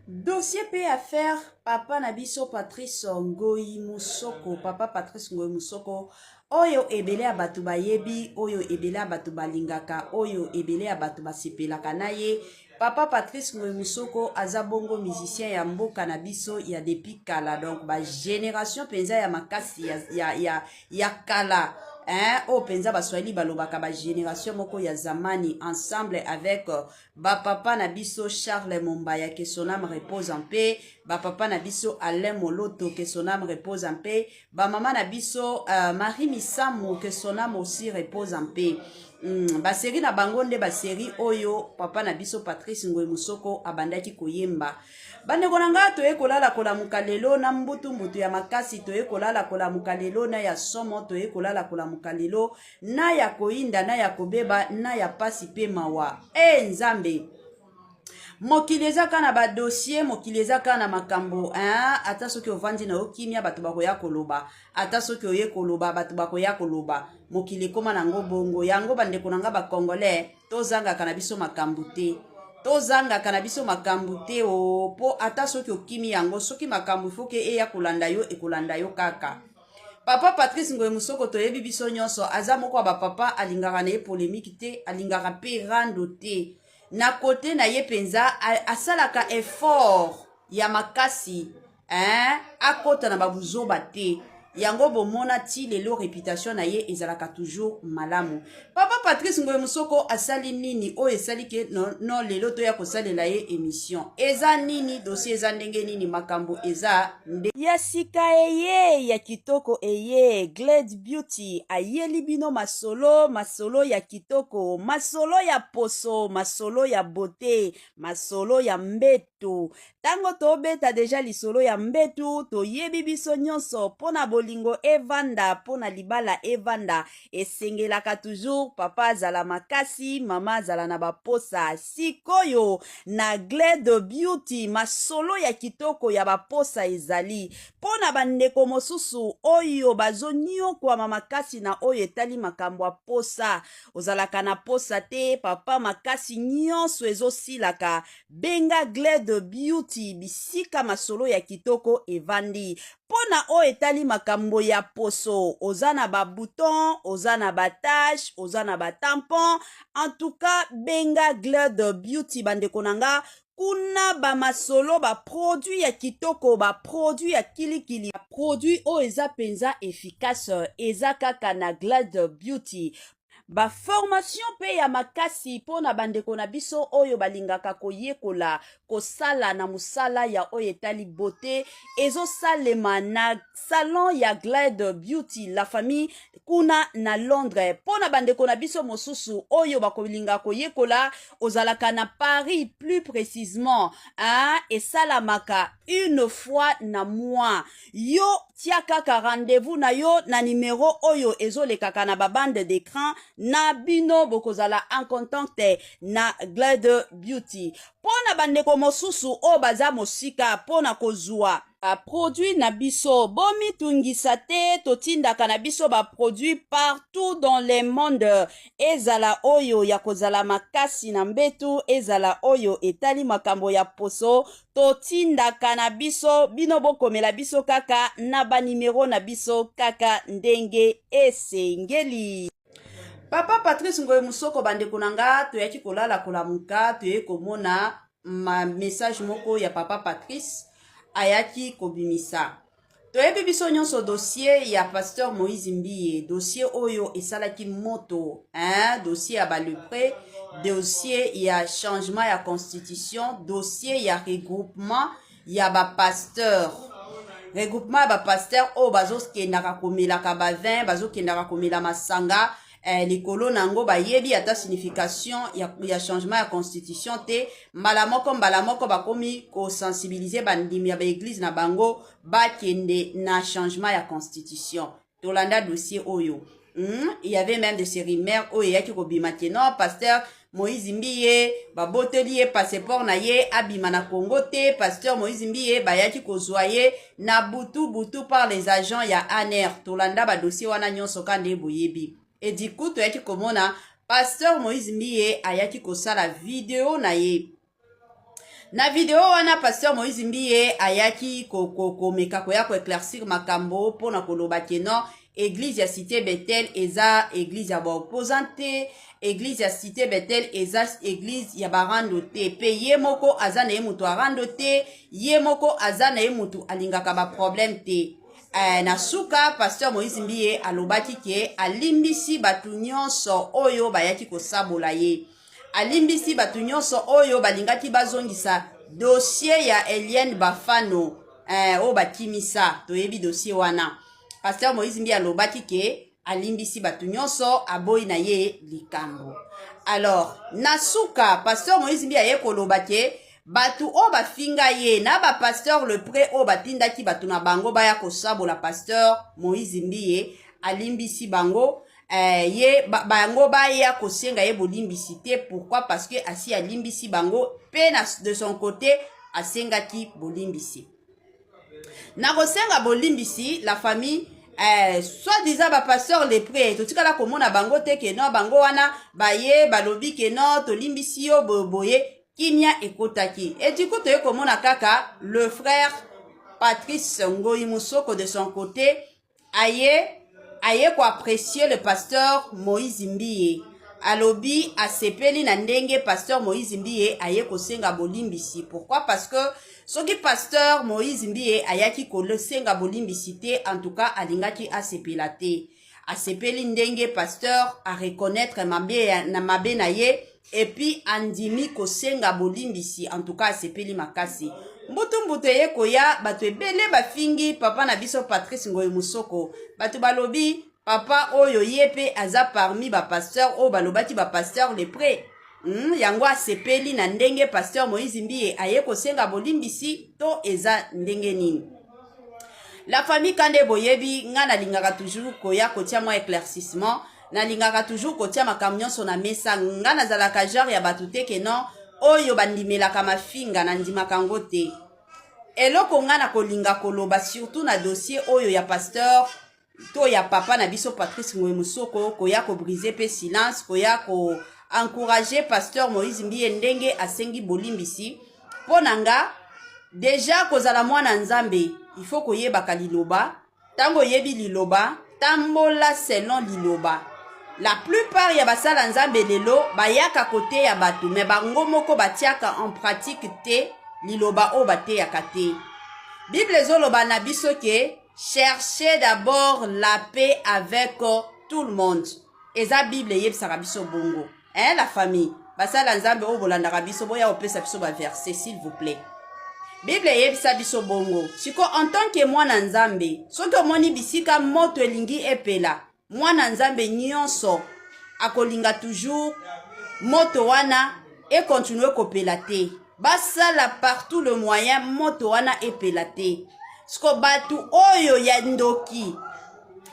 Dossier pe affaire papa na biso Patrice Ngoyi Musoko, papa Patrice Ngoyi Musoko oyo ebele ya bato bayebi, oyo ebele ya bato balingaka, oyo ebele ya bato basepelaka na ye. Papa Patrice Ngoyi Musoko aza bongo musicien ya mboka na biso ya depuis kala, donc ba generation penza ya makasi ya, ya, ya, ya kala hein, oyo penza baswahili balobaka ba generation moko ya zamani ensemble avec Ba papa na biso Charles Mombaya que son ame repose en paix, ba papa na biso Alain Moloto que son ame repose en paix, ba mama na biso Marie Misamu que son ame aussi repose en paix. Ba serie na bango nde ba serie oyo papa na biso Patrice Ngoy Musoko abandaki koyemba. Bandeko na nga toye kolala kolamuka lelo na mbutu mbutu ya makasi, toye kolala kolamuka lelo na ya somo, toye kolala kolamuka lelo na ya koyinda na ya kobeba na ya pasi pe mawa. E Nzambe, mokili eza kaka na ba dossier, mokili eza kaka na makambo hein? Ata soki ovandi na yo kimia, bato bakoya koloba, ata soki oye koloba, bato bakoya koloba. Mokili ekoma nango bongo. Yango bandeko na nga ba Congolais, tozangaka na biso makambo te, tozangaka na biso makambo te o, po ata soki okimi yango, soki makambo ifoke eya kolanda yo, ekolanda yo kaka. Papa Patrice Ngoy Musoko toyebi biso nyonso, aza moko ya ba papa alingaka na ye polemique te, alingaka pe rando te. Na kote na ye penza asalaka effort ya makasi hein, akota na ba buzoba te. Yango bomona ti lelo reputation na ye ezalaka toujours malamu. Papa Patrice Ngoy Musoko asali nini oyo esali ke no, no lelo toya kosalela ye emission? Eza nini dossier, eza ndenge nini, makambo eza nde ya sika eye ya kitoko eye. Glade Beauty ayeli bino masolo, masolo ya kitoko, masolo ya poso, masolo ya beauté, masolo ya mbetu. Tango tobeta deja lisolo ya mbetu, toyebi biso nyonso mpo na bolingo evanda, mpo na libala evanda, esengelaka toujours papa azala makasi, mama azala na baposa. Sikoyo na Glade Beauty masolo ya kitoko ya baposa ezali mpo na bandeko mosusu oyo bazonyokwama makasi na oyo etali makambo ya posa. Ozalaka na posa te papa, makasi nyonso ezosilaka. Benga Glade Beauty bisika masolo ya kitoko evandi. Mpo na oyo etali makambo ya poso, oza na ba bouton, oza na ba tache, oza na ba tampon, en tout cas benga Glade Beauty bandeko na nga. Kuna ba masolo, ba produit ya kitoko, ba produit ya kilikili, ba produit oyo eza penza efficace, eza kaka na Glade Beauty. Ba formation pe ya makasi po na bandeko na biso oyo balingaka koyekola kosala na mosala ya oyo etali beaute ezosalema na salon ya Glade Beauty la famille kuna na Londres. Po na bandeko na biso mosusu oyo bakolinga koyekola, ozalaka na Paris plus précisément, hein, esalamaka une fois na mois. Yo tia kaka rendez-vous na yo na numero oyo ezolekaka na ba bande d'écran na bino, bokozala en contact na Glade Beauty. Mpo na bandeko mosusu oyo baza mosika mpo na kozwa ba produit na biso, bomitungisa te, totindaka na biso ba produit partout dans le monde, ezala oyo ya kozala makasi na mbetu, ezala oyo etali makambo ya poso, totindaka na biso. Bino bokomela biso kaka na ba numero na biso kaka ndenge esengeli. Papa Patrice Ngoy Musoko, bandeko na nga, toyaki kolala kolamuka, toye komona ma message moko ya papa Patrice ayaki kobimisa. Toyebi biso nyonso dossier ya pasteur Moïse Mbiye, dossier oyo esalaki moto, hein, dossier ya ba lepreux, dossier ya changement ya constitution, dossier ya regroupement ya ba pasteur, regroupement ya ba pasteur oyo bazokendaka komelaka ba vin, bazokendaka komela masanga, likolo nango bayebi ata signification ya changement ya constitution te. Mbala moko mbala moko bakomi kosensibiliser bandimi ya baeglise na bango bakende na changement ya constitution. Tolanda dossier oyo. Il y avait même des séries mères oyo eyaki kobima ke non, pasteur Moïse Mbiye baboteli ye passeport na ye abima na Congo te. Pasteur Moïse Mbiye bayaki kozwa ye na butu butu par les agents ya ANR. Tolanda ba dossier wana nyonso ka nde boyebi. Et du coup toyaki komona pasteur Moïse Mbiye ayaki kosala video na ye. Na video wana, pasteur Moïse Mbiye ayaki komeka koya koéclaircir makambo mpona koloba ke non, église ya Cité Bethel eza église ya baopposant te, église ya Cité Bethel eza église ya barando te, mpe ye moko aza na ye moto arando te, ye moko aza na ye moto alingaka baproblème te. Na suka, pasteur Moïse Mbiye alobaki ke alimbisi bato nyonso oyo bayaki kosabola ye, alimbisi bato nyonso oyo balingaki bazongisa dossier ya Eliane Bafano oyo bakimisa. Toyebi dossier wana. Pasteur Moïse Mbiye alobaki ke alimbisi bato nyonso, aboyi na ye likambo. Alors na suka, pasteur Moïse Mbiye aye koloba ke bato oyo bafinga ye na bapasteur lépreux oyo batindaki bato na bango baya kosabola pasteur Moïse Mbiye, alimbisi bango. Ye bango baya kosenga ye bolimbisi te. Pourquoi? Parce que asi alimbisi bango, mpe de son côté asengaki bolimbisi. Na kosenga bolimbisi, la famille, soi-disant bapasteur lépreux, totikala komona bango te ke non, bango wana baye balobi ke non, tolimbisi yo boyeboye, kimia ekotaki. Et du coup toye komona kaka le frère Patrice Ngoi Musoko, de son côté aye koapprécier le pasteur Moïse Mbiye. Alobi asepeli na ndenge pasteur Moïse Mbiye aye kosenga bolimbisi. Pourquoi? Parce que soki pasteur Moïse Mbiye ayaki kosenga bolimbisi te, en tout cas alingaki asepela te. Asepeli ndenge pasteur areconnaître mabe na mabe na ye et puis andimi kosenga bolimbisi. En tout cas asepeli makasi. Mbutu-mbutu eye koya, bato ebele bafingi papa na biso Patrice Ngoi Musoko. Bato balobi papa oyo, ye mpe aza parmi bapasteur oyo balobaki bapasteur lépreux. Yango asepeli na ndenge pasteur Moïse Mbiye aye kosenga bolimbisi to eza ndenge nini? La famille, kande boyebi nga nalingaka toujours koya kotia mwa éclaircissement, nalingaka toujours kotia makambo nyonso na mesa. Nga nazalaka genre ya bato te ke non, oyo bandimelaka mafinga, nandimaka yango te. Eloko nga na kolinga koloba, surtout na dossier oyo ya pasteur to ya papa na biso Patrice Ngoyi Mosoko, koya kobriser mpe silence, koya koencourager pasteur Moïse Mbiye ndenge asengi bolimbisi, mpo na nga déjà kozala mwana Nzambe, il faut koyebaka liloba. Ntango oyebi liloba, tambola selon liloba. La plupart ya basala Nzambe lelo bayaka koteya bato, me bango moko batiaka en pratique te liloba oyo bateyaka te. Bible ezoloba na biso ke cherchez d'abord la paix avec tout le monde. Eza Bible eyebisaka biso bongo, hein? La famille, basala Nzambe oyo bolandaka biso, boya kopesa biso baverset, s'il vous plaît. Bible eyebisa biso bongo. Siko en tant que mwana Nzambe, soki omoni bisika moto elingi epela, mwana Nzambe nyonso akolinga toujours moto wana ekontinue kopela te. Basala partout le moyen moto wana epela te. Siko bato oyo ya ndoki,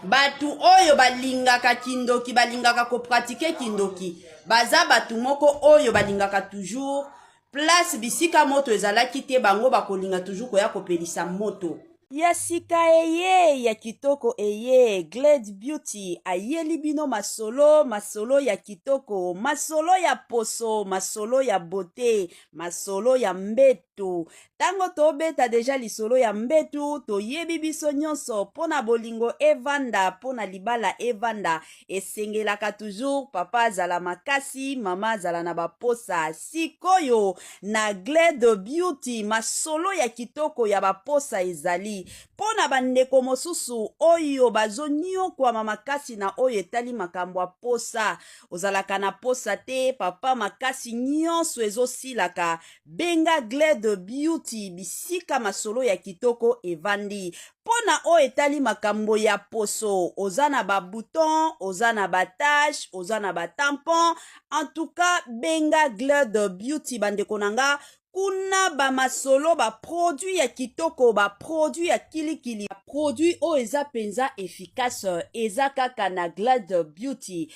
bato oyo balingaka kindoki, balingaka kopratiquer kindoki, baza bato moko oyo balingaka toujours place bisika moto ezalaki te, bango bakolinga toujours koya kopelisa moto. Ya sika eye, ya kitoko eye, Glade Beauty ayeli bino masolo, masolo ya kitoko, masolo ya poso, masolo ya beauté, masolo ya mbetu. Ntango tobeta déjà lisolo ya mbetu, toyebi biso nyonso, mpo na bolingo evanda, mpo na libala evanda, esengelaka toujours papa azala makasi, mama azala na baposa. Sikoyo na Glade Beauty, masolo ya kitoko ya baposa ezali mpo na bandeko mosusu oyo bazoniokwama makasi na oyo etali makambo ya posa. Ozalaka na posa te, papa, makasi nyonso ezosilaka, benga Glade Beauty, bisika masolo ya kitoko evandi. Mpo na oyo etali makambo ya poso, oza na babouton, oza na batache, oza na batampon, en tout cas benga Glade Beauty. Bandeko na nga, kuna bamasolo, baproduit ya kitoko, baproduit ya kilikili, baproduit oyo eza mpenza efficace, eza kaka na Glade Beauty.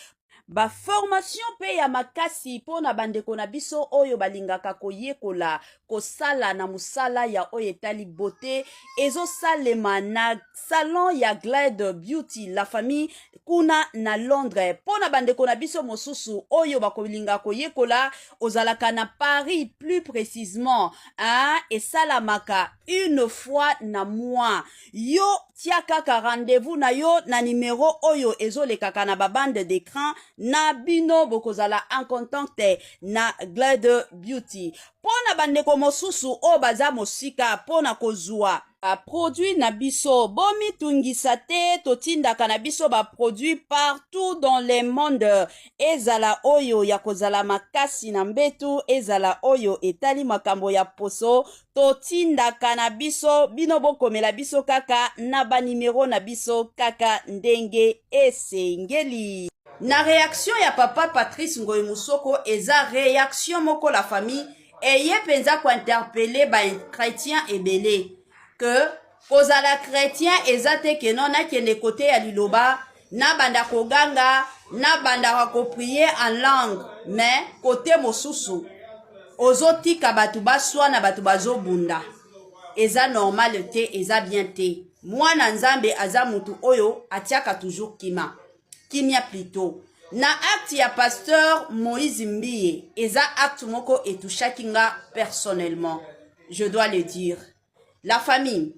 Ba formation pe ya makasi po na bandeko na biso oyo balingaka koyekola kosala na mosala ya oyo etali beaute ezosalema na salon ya Glade Beauty la famille kuna na Londres. Po na bandeko na biso mosusu oyo bakolinga koyekola, ozalaka na Paris plus précisément, hein, esalamaka une fois na mois. Yo tia kaka rendez-vous na yo na numero oyo ezolekaka na ba bande d'écran na bino, bokozala en contact na Glade Beauty. Mpo na bandeko mosusu oyo baza mosika mpo na kozwa baproduit na biso, bomitungisa te, totindaka na biso baproduit partout dans le monde, ezala oyo ya kozala makasi na mbetu, ezala oyo etali makambo ya poso, totindaka na biso. Bino bokomela biso kaka na banimero na biso kaka ndenge esengeli. Na réaction ya papa Patrice Ngoyi Musoko, eza réaction moko, la famille, eye mpenza kointerpeller bachrétien ebele ke kozala chrétien eza te que non, nakende kote ya liloba, nabanda koganga, nabandaka koprier en langue, mais kote mosusu ozotika bato baswana, bato bazobunda. Eza normal te, eza bien te. Mwana Nzambe aza mutu oyo atiaka toujours kima kimia plutôt. Na acte ya pasteur Moïse Mbiye, eza acte moko etouchaki nga personnellement, je dois le dire, la famille.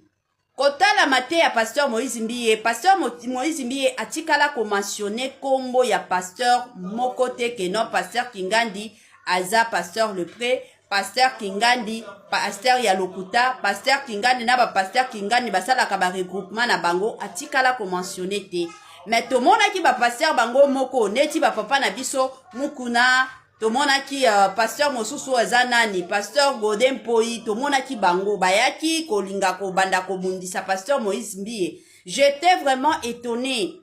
Kotalama te ya pasteur Moïse Mbiye, pasteur Moïse Mbiye atikala komentionner nkombo ya pasteur moko te que non, pasteur Kingandi aza pasteur lépreux, pasteur Kingandi pasteur ya lokuta, pasteur Kingandi na bapasteur Kingandi basalaka baregroupement na bango. Atikala komentionner te, mais tomonaki bapasteur bango moko neti bapapa na biso Mukuna, tomonaki pasteur mosusu oyo aza nani, pasteur Godé Mpoyi, tomonaki bango bayaki kolinga kobanda kobundisa pasteur Moïse Mbiye. J'étais vraiment étonné.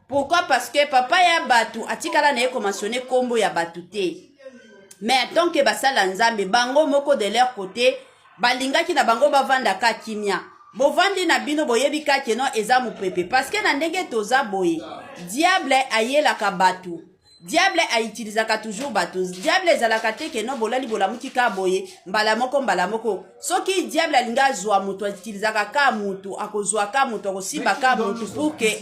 Pourquoi? Parce que papa ya bato atikala na ye komentionner nkombo ya bato te, mais tant que basala Nzambe, bango moko de leur côté balingaki na bango bavandaka kimia. Bovandi na bino, boyebi kake no eza mopepe, parce que na ndenge toza boye, diable ayelaka bato, diable autilisaka toujours bato. Diable ezalaka te que non, bolali, bolamuki ka boye mbala moko mbala moko. Soki diable alingi azwa moto, autilisaka ka motu, akozwa ka motu, akosimba ka motu pour que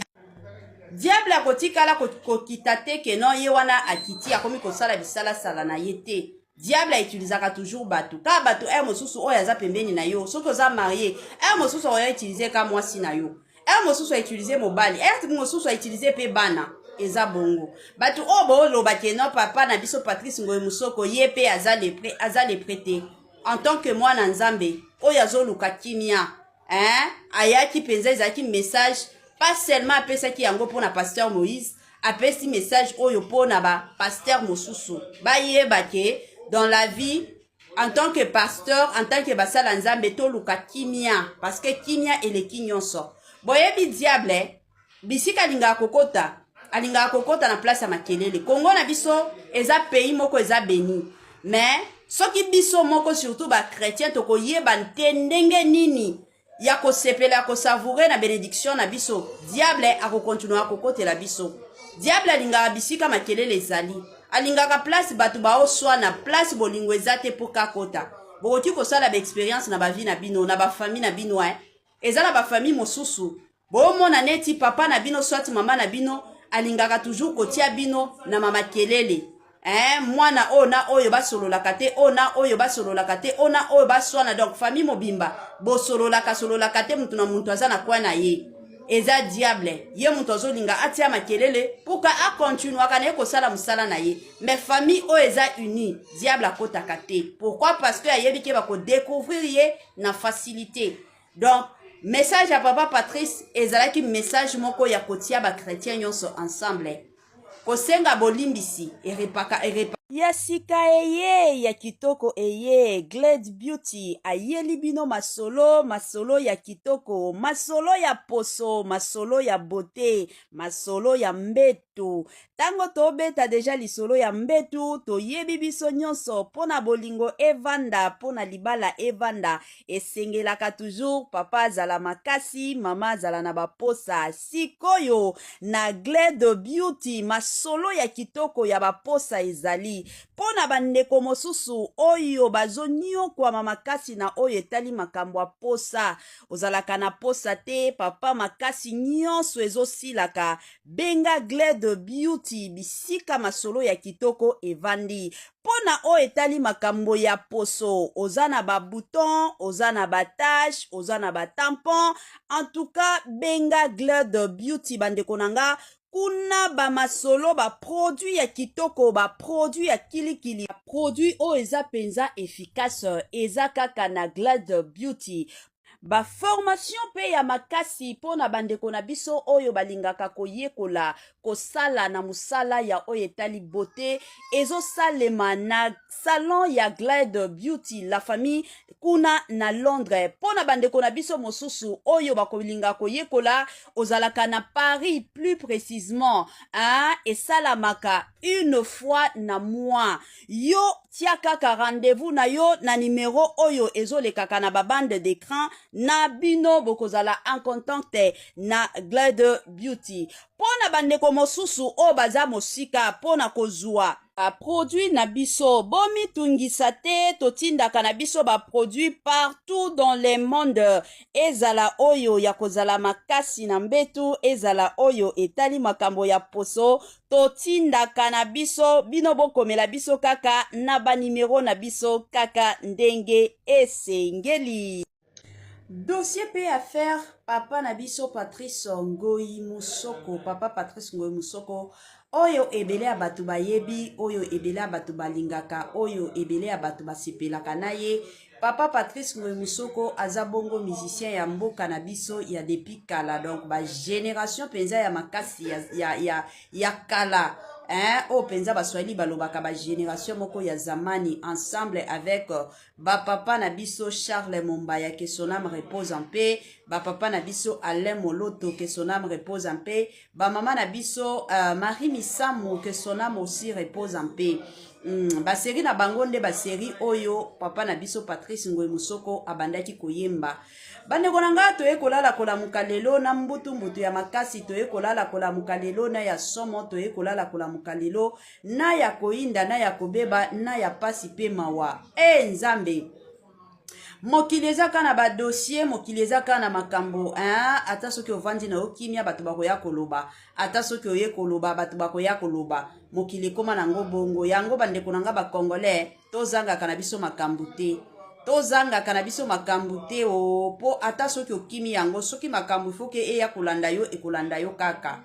diable akotikala kokita te que non, ye wana akiti, akomi kosala bisalasala na ye te. Diable autilisaka toujours bato, kaka bato. Ere mosusu oyo aza pembeni na yo, soki oza marié, ere mosusu akoya utiliser ka mwasi na yo, ere mosusu autiliser mobali, ere mosusu autiliser mpe bana. Eza bongo. Bato oyo booloba que non, papa na biso Patrice Ngoyi Mosoko, ye mpe aza lépreux, aza lépreux te. En tant que mwana Nzambe oyo azoluka kimia, hein? Ayaki mpenza, ezalaki message pas seulement apesaki yango mpona pasteur Moïse, apesi message oyo mpona bapasteur mosusu bayeba que dans la vie, en tant que pasteur, en tant que basala Nzambe, toluka kimia, parce que kimia eleki nyonso. Boyebi diable bisika alingaka kokota, alingaka kokota na place ya makelele. Kongo na biso eza pays moko eza béni, mais soki biso moko, surtout bachrétien, tokoyeba te ndenge nini ya kosepela, ya kosavourer na bénédiction na biso, diable akokontinua kokotela biso. Diable alingaka bisika makelele ezali, alingaka place bato baoswana, place bolingo eza te mpo kakota. Bokoki kosala baexpérience na bavie na bino, na bafamille na bino, eh? Eza na bafamille mosusu, bomona neti papa na bino soit mama na bino alingaka toujours kotia bino na mamakelele, eh, mwana oyo na oyo basololaka te, oyo na oyo basololaka te, oyo na oyo baswana. Donc famille mobimba bosololaka sololaka te, mutu na mutu aza na kwa na ye. Eza diable, ye moto azolinga atia makelele pour que akontinuaka na ye kosala mosala na ye. Mais famille oyo eza uni, diable akotaka te. Pourquoi? Parce que ayebi que bakodécouvrir ye na facilité. Donc message ya papa Patrice ezalaki message moko ya kotia bachrétien nyonso ensemble, kosenga bolimbisi erepaka erepa. Ya sika eye, ya kitoko eye, Glade Beauty ayeli bino masolo, masolo ya kitoko, masolo ya poso, masolo ya beauté, masolo ya mbeto. mbetu. Ntango tobeta deja lisolo ya mbetu, toyebi biso nyonso mpo na bolingo evanda, mpo na libala evanda, esengelaka toujours papa azala makasi, mama azala na baposa. Sikoyo na Glade Beauty, masolo ya kitoko ya baposa ezali mpo na bandeko mosusu oyo bazonyokwama makasi na oyo etali makambo ya posa. Ozalaka na posa te papa, makasi nyonso ezosilaka, benga Glade Beauty, bisika masolo ya kitoko evandi. Mpo na oyo etali makambo ya poso, oza na babouton, oza na batache, oza na batampon, en tout cas benga Glade Beauty. Bandeko na nga, kuna bamasolo, baproduit ya kitoko, baproduit ya kilikili, produit oyo eza mpenza efficace, eza kaka na Glade Beauty. Baformation mpe ya makasi mpo na bandeko na biso oyo balingaka koyekola kosala na mosala ya oyo etali beauté ezosalema na salon ya Glade Beauty La Famille kuna na Londres. Mpo na bandeko na biso mosusu oyo bakolinga koyekola, ozalaka na Paris plus précisement, hein, esalamaka une fois na mois. Yo tia kaka rendez-vous na yo na nimero oyo ezolekaka na babande d'écran na bino, bokozala en contact na Glade Beauty. Mpo na bandeko mosusu oyo baza mosika mpo na kozwa baproduit na biso, bomitungisa te, totindaka na biso baproduit partout dans le monde. Ezala oyo ya kozala makasi na mbetu, ezala oyo etali makambo ya poso, totindaka na biso. Bino bokomela biso kaka na banimero na biso kaka ndenge esengeli. Dossier mpe affaire papa na biso Patrice Ngoi Musoko, papa Patrice Ngoi Musoko, oyo ebele ya bato bayebi, oyo ebele ya bato balingaka, oyo ebele ya bato basepelaka na ye. Papa Patrice Ngoi Musoko aza bongo musicien ya mboka na biso ya depuis kala, donc bagénération mpenza ya makasi ya kala, hein, oyo mpenza Baswahili balobaka bagénération moko ya zamani, ensemble avec bapapa na biso Charles Mombaya, que son âme repose en paix, bapapa na biso Alain Moloto, que son âme repose en paix, bamama na biso Marie Misamu, que son âme aussi repose en paix. Basérie na bango nde basérie oyo papa na biso Patrice Ngoi Musoko abandaki koyemba. Bandeko na nga, toye kolala kolamuka lelo na mbutu-mbutu ya makasi, toye kolala kolamuka lelo na ya somo, toye kolala kolamuka lelo na ya koyinda, na ya kobeba, na ya pasi mpe mawa. E Nzambe, mokili eza kaka na badossier, mokili eza kaka na makambo, hein? Ata soki ovandi na yo kimia, bato bakoya koloba. Ata soki oye koloba, bato bakoya koloba. Mokili ekóma nango bongo. Yango bandeko na nga bacongolais, tozangaka na biso makambo te, tozangaka na biso makambo te o, mpo ata soki okimi yango, soki makambo ifoke eya kolanda yo, ekolanda yo kaka.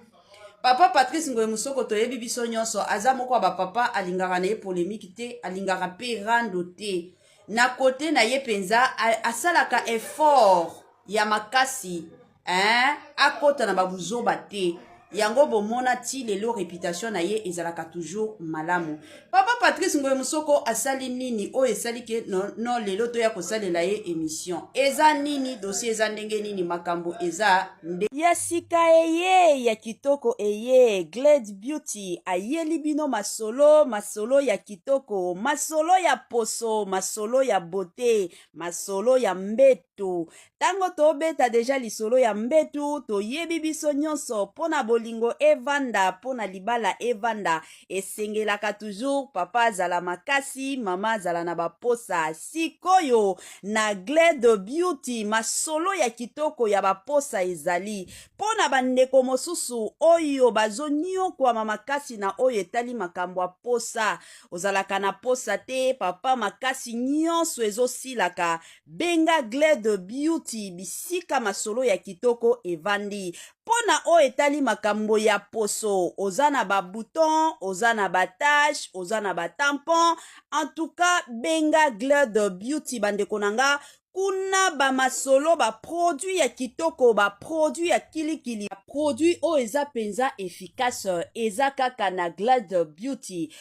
Papa Patrice Ngoye Mosoko, toyebi biso nyonso, aza moko ya bapapa alingaka na ye polémique te, alingaka mpe rando te. Na kote na ye mpenza asalaka effort ya makasi, hein, akɔta na babuzoba te. Yango bomona ti lelo réputation na ye ezalaka toujours malamu. Papa Patrice Ngoye Mosoko asali nini oyo esali ke no, no lelo toya kosalela ye émission? Eza nini dossier? Eza ndenge nini? Makambo eza nde ya sika eye ya kitoko eye. Glade Beauty ayeli bino masolo, masolo ya kitoko, masolo ya poso, masolo ya beauté, masolo ya mbetu. Ntango tobeta deja lisolo ya mbetu, toyebi biso nyonso mpo na bolingo evanda, mpo na libala evanda, esengelaka toujours papa azala makasi, mama azala na baposa. Sikoyo na Glade Beauty, masolo ya kitoko ya baposa ezali mpo na bandeko mosusu oyo bazonyokwama makasi na oyo etali makambo ya posa. Ozalaka na posa te papa, makasi nyonso ezosilaka, benga Glade Beauty, bisika masolo ya kitoko evandi. Mpo na oyo etali makambo ya poso, oza na babouton, oza na batache, oza na batampon, en tout cas benga Glade Beauty. Bandeko na nga, kuna bamasolo, baproduit ya kitoko, baproduit ya kilikili, produit oyo eza mpenza efficace, eza kaka na Glade Beauty.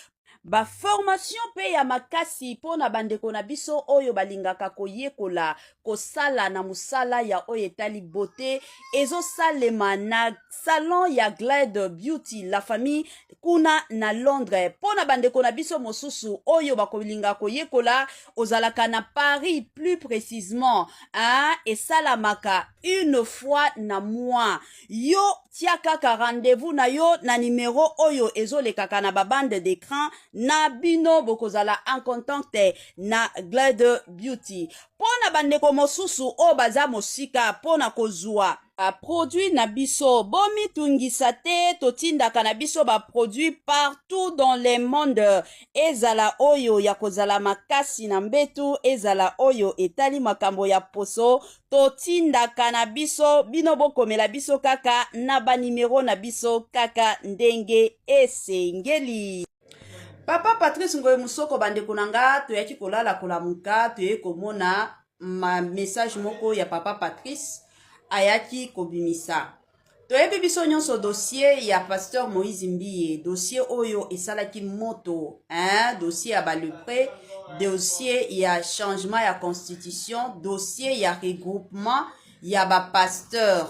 Ba formation pe ya makasi po na bandeko na biso oyo balingaka koyekola kosala na mosala ya oyo etali beaute ezosalema na salon ya Glade Beauty la famille kuna na Londres. Po na bandeko na biso mosusu oyo bakolinga koyekola, ozalaka na Paris plus précisément, hein, esalamaka une fois na mois. Yo tia kaka rendez-vous na yo na numero oyo ezolekaka na babande d'écran na bino, bokozala en contact na Glade Beauty. Mpo na bandeko mosusu oyo baza mosika mpo na kozwa baproduit na biso, bomitungisa te, totindaka na biso baproduit partout dans le monde, ezala oyo ya kozala makasi na mbetu, ezala oyo etali makambo ya poso, totindaka na biso. Bino bokomela biso kaka na banimero na biso kaka ndenge esengeli. Papa Patrice Ngoyi Musoko, bandeko na nga, toyaki kolala kolamuka, toyei komona ma message moko ya papa Patrice ayaki kobimisa. Toyebi biso nyonso dossier ya pasteur Moïse Mbiye, dossier oyo esalaki moto, hein? Dossier ya balepre, dossier ya changement ya constitution, dossier ya regroupement ya bapasteur,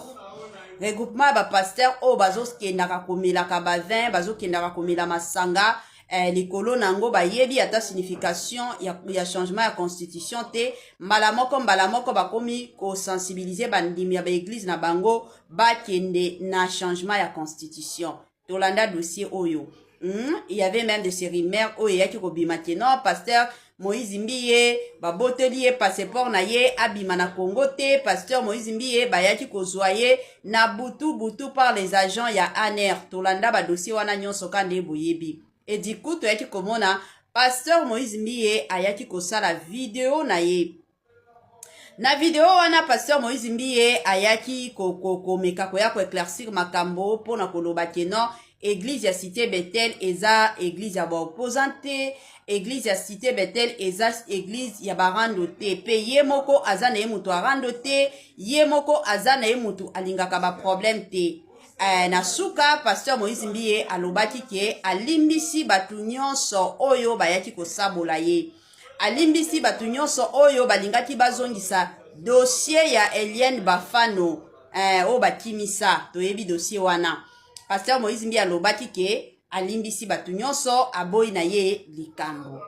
regroupement ya bapasteur oyo bazokendaka komelaka bavin, bazokendaka komela masanga likolo na yango bayebi ata signification ya changement ya constitution te. Mbala moko mbala moko bakomi kosensibiliser bandimi ya baeglise na bango bakende na changement ya constitution. Tolanda dossier oyo. Il y avait même de ces rumeurs oyo eyaki kobima ke non, pasteur Moïse Mbiye baboteli ye passeport na ye, abima na Congo te. Pasteur Moïse Mbiye bayaki kozwa ye na butu butu par les agents ya ANR. Tolanda badossier wana nyonso ka nde boyebi. Et du coup toyaki komona pasteur Moïse Mbiye ayaki kosala video na ye. Na video wana, pasteur Moïse Mbiye ayaki komeka koya koéclaircir makambo mpona koloba ke non, église ya Cité Betel eza église ya baopposant te, église ya Cité Betel eza église ya barando te, mpe ye moko aza na ye moto arando te, ye moko aza na ye moto alingaka baproblème te. Na suka, pasteur Moïse Mbiye alobaki ke alimbisi bato nyonso oyo bayaki kosabola ye, alimbisi bato nyonso oyo balingaki bazongisa dossier ya Eliane Bafano oyo bakimisa. Toyebi dossier wana. Pasteur Moïse Mbiye alobaki ke alimbisi bato nyonso, aboyi na ye likambo.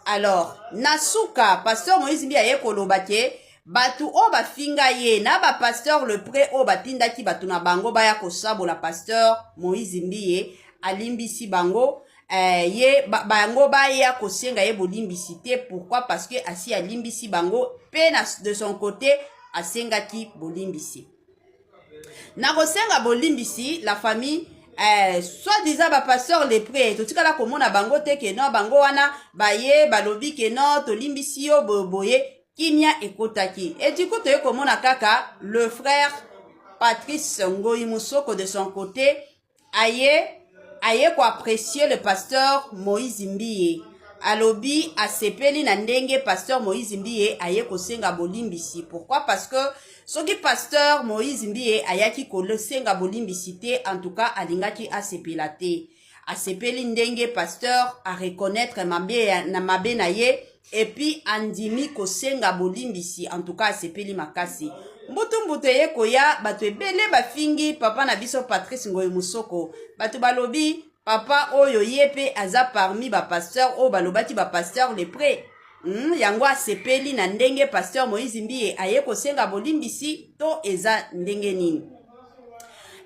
Alors na suka, pasteur Moïse Mbiye aye koloba ke bato oyo bafinga ye na bapasteur lépreux oyo batindaki bato na bango baya kosabola pasteur Moïse Mbiye, alimbisi bango. Ye bango baya kosenga ye bolimbisi te. Pourquoi? Parce que asi alimbisi bango, mpe de son côté asengaki bolimbisi. Na kosenga bolimbisi, la famille, soi-disant bapasteur lépreux, totikala komona bango te ke non, bango wana baye balobi ke non, tolimbisi yo boyeboye, kimia ekotaki. Et du coup toye komona kaka le frère Patrice Ngoyi Musoko, de son côté aye koapprécier le pasteur Moïse Mbiye. Alobi asepeli na ndenge pasteur Moïse Mbiye aye kosenga bolimbisi. Pourquoi? Parce que soki pasteur Moïse Mbiye ayaki kosenga bolimbisi te, en tout cas alingaki asepela te. Asepeli ndenge pasteur areconnaître mabe na mabe na ye et puis andimi kosenga bolimbisi. En tout cas asepeli makasi. Mbutu mbutu eye koya, bato ebele bafingi papa na biso Patrice Ngoyi Musoko. Bato balobi papa oyo ye mpe aza parmi bapasteur oyo balobaki bapasteur lépreux. Yango asepeli na ndenge pasteur Moïse Mbiye aye kosenga bolimbisi to eza ndenge nini?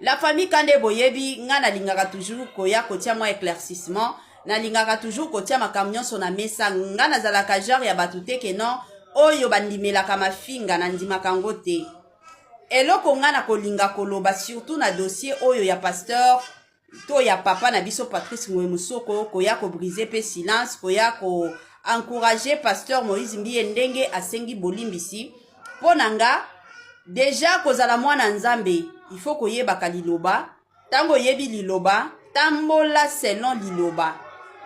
La famille, kande boyebi nga nalingaka toujours koya kotia mwa éclaircissement, nalingaka toujours kotia makambo nyonso na mesa. Nga nazalaka genre ya bato te ke non, oyo bandimelaka mafinga, nandimaka yango te. Eloko nga na kolinga koloba, surtout na dossier oyo ya pasteur to ya papa na biso Patrice Ngoyi Musoko, koya kobriser mpe silence, koya koencourager pasteur Moïse Mbiye ndenge asengi bolimbisi, mpo na nga déjà kozala mwana Nzambe, il faut koyebaka liloba. Ntango oyebi liloba, tambola selon liloba.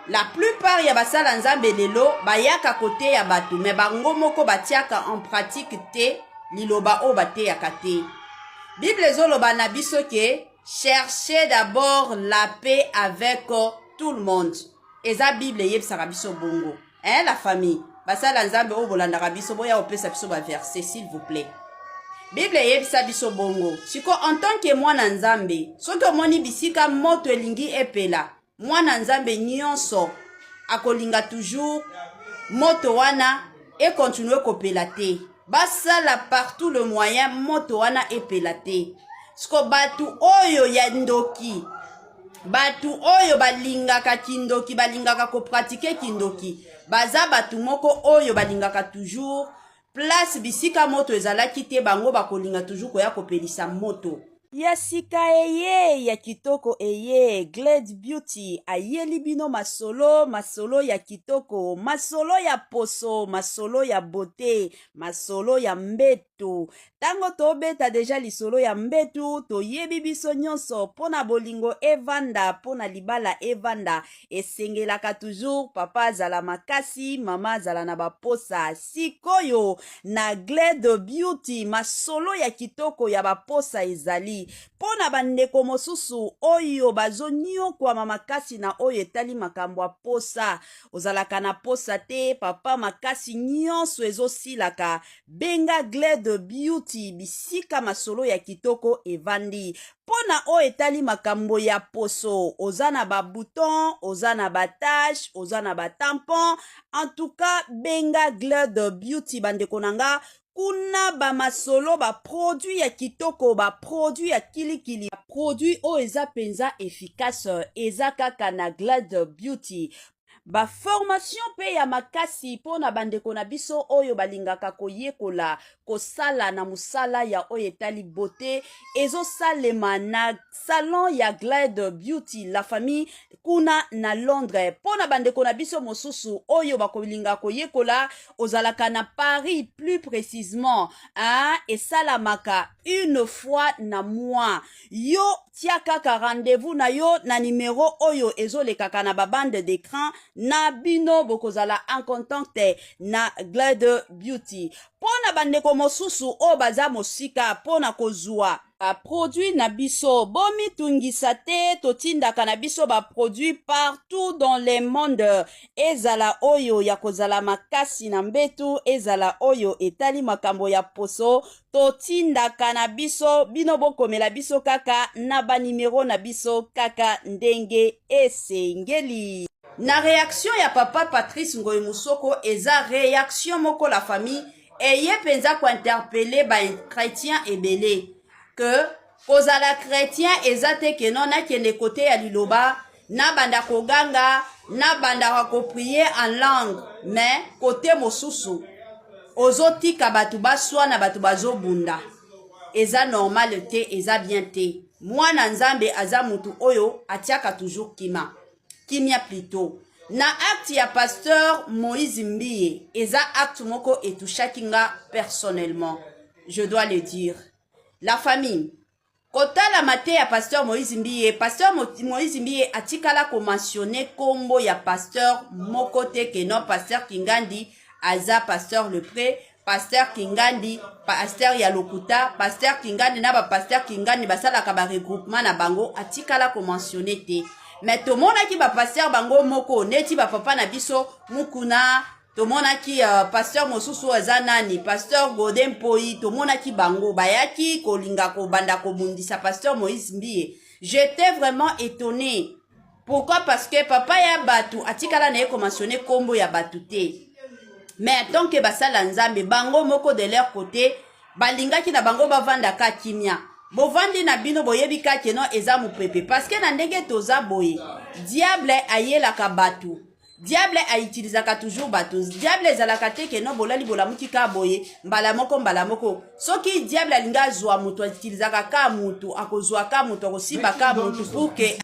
La plupart ya basala Nzambe lelo bayaka koteya bato, me bango moko batiaka en pratique te liloba oyo bateyaka te. Bible ezoloba na biso ke cherchez d'abord la paix avec tout le monde. Eza Bible eyebisaka biso bongo. Hein la famille, basala Nzambe oyo bolandaka biso, boya kopesa biso ba verset s'il vous plaît. Bible eyebisa biso bongo. Siko en tant que mwana Nzambe, soki omoni bisika moto elingi epela, mwana Nzambe nyonso akolinga toujours moto wana ekontinue kopela te. Basala partout le moyen moto wana epela te. Siko bato oyo ya ndoki, bato oyo balingaka kindoki, balingaka kopratike kindoki, baza bato moko oyo balingaka toujours place bisika moto ezalaki te, bango bakolinga toujours koya kopelisa moto. Ya sika eye, ya kitoko eye, Glade Beauty ayeli bino masolo, masolo ya kitoko, masolo ya poso, masolo ya beauté, masolo ya mbetu. Tango tobeta deja lisolo ya mbetu, toyebi biso nyonso mpo na bolingo evanda, mpo na libala evanda, esengelaka toujours papa azala makasi, mama azala na baposa. Sikoyo na Glade Beauty masolo ya kitoko ya baposa ezali mpo na bandeko mosusu oyo bazonyokwama makasi na oyo etali makambo ya posa. Ozalaka na posa te papa, makasi nyonso ezosilaka. Benga Glade Beauty bisika masolo ya kitoko evandi. Mpo na oyo etali makambo ya poso, oza na ba bouton, oza na ba tache, oza na ba tampon, en tout cas benga Glade Beauty bandeko na nga. Kuna ba masolo, ba produit ya kitoko, ba produit ya kilikili, ba produit oyo eza mpenza efficace, eza kaka na Glade Beauty. Ba formation pe ya makasi mpo na bandeko na biso oyo balingaka koyekola kosala na mosala ya oyo etali beauté ezosalema na salon ya Glade Beauty la famille kuna na Londres. Mpo na bandeko na biso mosusu oyo bakolinga koyekola, ozalaka na Paris plus précisément, hein, esalamaka une fois na mois. Yo tia kaka rendez-vous na yo na numero oyo ezolekaka na babande d'écran na bino, bokozala en contact na Glade Beauty. Mpo na bandeko mosusu oyo baza mosika mpo na kozwa baproduit na biso, bomitungisa te, totindaka na biso baproduit partout dans le monde, ezala oyo ya kozala makasi na mbetu, ezala oyo etali makambo ya poso, totindaka na biso. Bino bokomela biso kaka na banimero na biso kaka ndenge esengeli. Na réaction ya papa Patrice Ngoyi Musoko, eza réaction moko la famille eye mpenza kointerpeller bachrétien ebele, ke kozala chrétien eza te ke non, nakende kote ya liloba, nabanda koganga, nabandaka koprier en langue, mais kote mosusu ozotika bato baswana, bato bazobunda. Eza normal te, eza bien te. Mwana Nzambe aza mutu oyo atiaka toujours kima, kimia plutôt. Na acte ya pasteur Moïse Mbiye, eza acte moko etouchaki nga personnellement, je dois le dire la famille. Kotalama te ya pasteur Moïse Mbiye, pasteur Moïse Mbiye atikala komentionner nkombo ya pasteur moko te, ke non, pasteur Kingandi aza pasteur lépreux, pasteur Kingandi pasteur ya lokuta, pasteur Kingandi na bapasteur Kingandi basalaka baregroupement na bango. Atikala komentionner te, mais tomonaki bapasteur bango moko neti bapapa na biso Mukuna, tomonaki pasteur mosusu oyo aza nani, pasteur Godé Mpoi, tomonaki bango bayaki kolinga kobanda kobundisa pasteur Moïse Mbiye. J'étais vraiment étonné. Pourquoi? Parce que papa ya bato atikala na ye komentionner nkombo ya bato te, mais tant que basala Nzambe bango moko de leur côté balingaki na bango bavandaka kimia. Bovandi na bino, boyebi kake no eza mopepe, parce que na ndenge toza boye, diable ayelaka bato, diable autilisaka toujours bato. Diable ezalaka te ke no bolali, bolamuki ka boye mbala moko mbala moko. Soki diable alingi azwa moto, autilisaka ka motu, akozwa ka motu, akosimba ka motu, pour que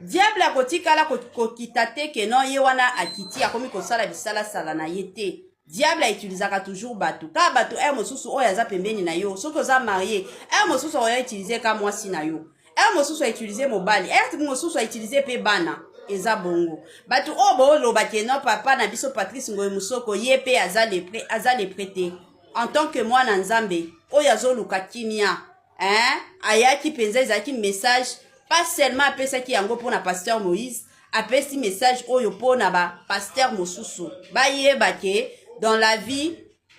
diable akotikala kokita te ke no ye wana akiti, akomi kosala bisalasala na ye te. Diable autilisaka toujours bato, kaka bato. Ere mosusu oyo aza pembeni na yo, soki oza marié, ere mosusu akoya utiliser ka mwasi na yo, ere mosusu autiliser mobali, ere mosusu autiliser mpe bana. Eza bongo. Bato oyo booloba ke no, papa na biso Patrice Ngoyi Mosoko ye mpe aza lépreux, aza lépreux te. En tant que mwana Nzambe oyo azoluka kimia, hein? Ayaki mpenza, ezalaki message pas seulement apesaki yango mpona pasteur Moïse. Apesi message oyo mpo na bapasteur mosusu bayeba ke dans la vie,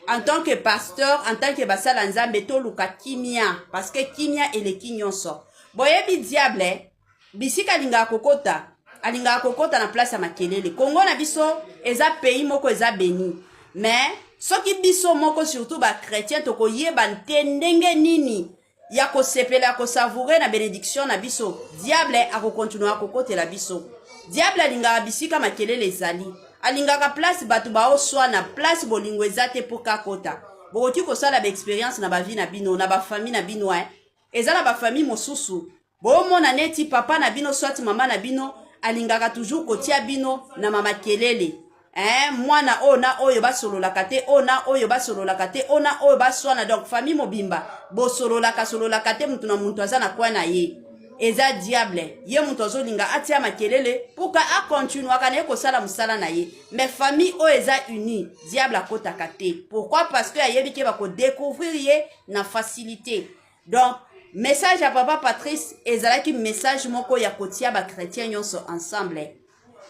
en tant que pasteur, en tant que basala Nzambe, toluka kimia, parce que kimia eleki nyonso. Boyebi diable bisika alingaka kokota, alingaka kokota na place ya makelele. Kongo na biso eza pays moko eza béni, mais soki biso moko, surtout bachrétien, tokoyeba te ndenge nini ya kosepela, ya kosavourer na bénédiction na biso, diable akokontinua kokotela biso. Diable alingaka bisika makelele ezali, alingaka place bato baoswana, place bolingo eza te mpo kakota. Bokoki kosala baexpérience na bavie na bino, na bafamille na bino, eh. Eza na bafamille mosusu, bomona neti papa na bino soit mama na bino alingaka toujours kotia bino na mamakelele, eh, mwana oyo na oyo basololaka te, oyo na oyo basololaka te, oyo na oyo baswana. Donc famille mobimba bosololaka sololaka te, mutu na mutu aza na kwa na ye. Eza diable ye moto azolinga atia makelele mpo ka akontinuaka na ye kosala mosala na ye. Mais famille oyo eza uni, diable akotaka te. Pourquoi? Parce que ayebi ke bakodécouvrir ye na facilité. Donc message ya papa Patrice ezalaki message moko ya kotia bachrétien nyonso ensemble,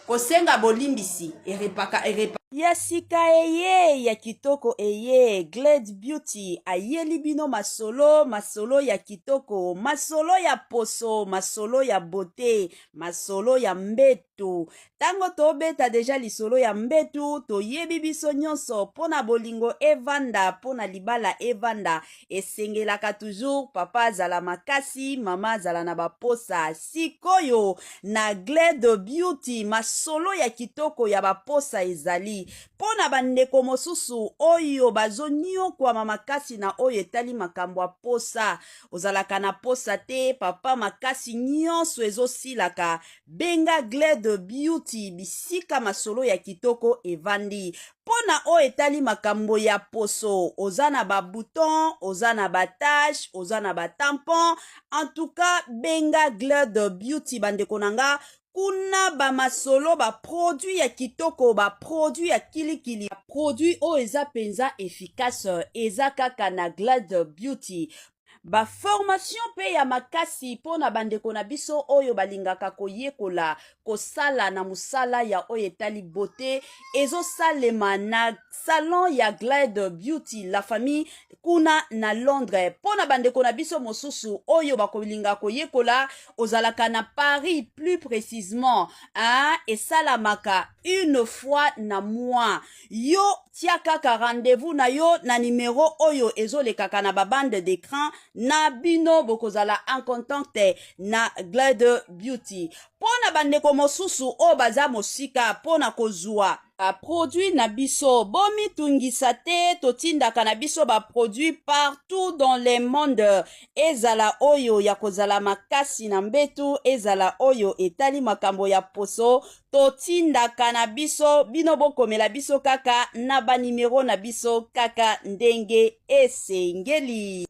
kosenga bolimbisi erepaka erepa. Ya sika eye, ya kitoko eye, Glade Beauty ayeli bino masolo, masolo ya kitoko, masolo ya poso, masolo ya beauté, masolo ya mbetu. Ntango tobeta deja lisolo ya mbetu, toyebi biso nyonso, mpo na bolingo evanda, mpo na libala evanda, esengelaka toujours papa azala makasi, mama azala na baposa. Sikoyo na Glade Beauty, masolo ya kitoko ya baposa ezali mpo na bandeko mosusu oyo bazoniokwama makasi na oyo etali makambo ya posa. Ozalaka na posa te, papa, makasi nyonso ezosilaka, benga Glade Beauty, bisika masolo ya kitoko evandi. Mpo na oyo etali makambo ya poso, oza na babouton, oza na batache, oza na batampon, en tout cas benga Glade Beauty. Bandeko na nga, kuna bamasolo, baproduit ya kitoko, baproduit ya kilikili, produit oyo eza mpenza efficace, eza kaka na Glade Beauty. Baformation mpe ya makasi mpo na bandeko na biso oyo balingaka koyekola kosala na mosala ya oyo etali beauté, ezosalema na salon ya Glade Beauty, la famille, kuna na Londres. Mpo na bandeko na biso mosusu oyo bakolinga koyekola, ozalaka na Paris plus précisement, hein, esalamaka une fois na mois. Yo tia kaka rendez-vous na yo na nimero oyo ezolekaka na babande d'écran na bino, bokozala en contact na Glade Beauty. Mpo na bandeko mosusu oyo baza mosika mpo na kozwa baproduit na biso, bomitungisa te, totindaka na biso baproduit partout dans le monde. Ezala oyo ya kozala makasi na mbetu, ezala oyo etali makambo ya poso, totindaka na biso. Bino bokomela biso kaka na banimero na biso kaka ndenge esengeli.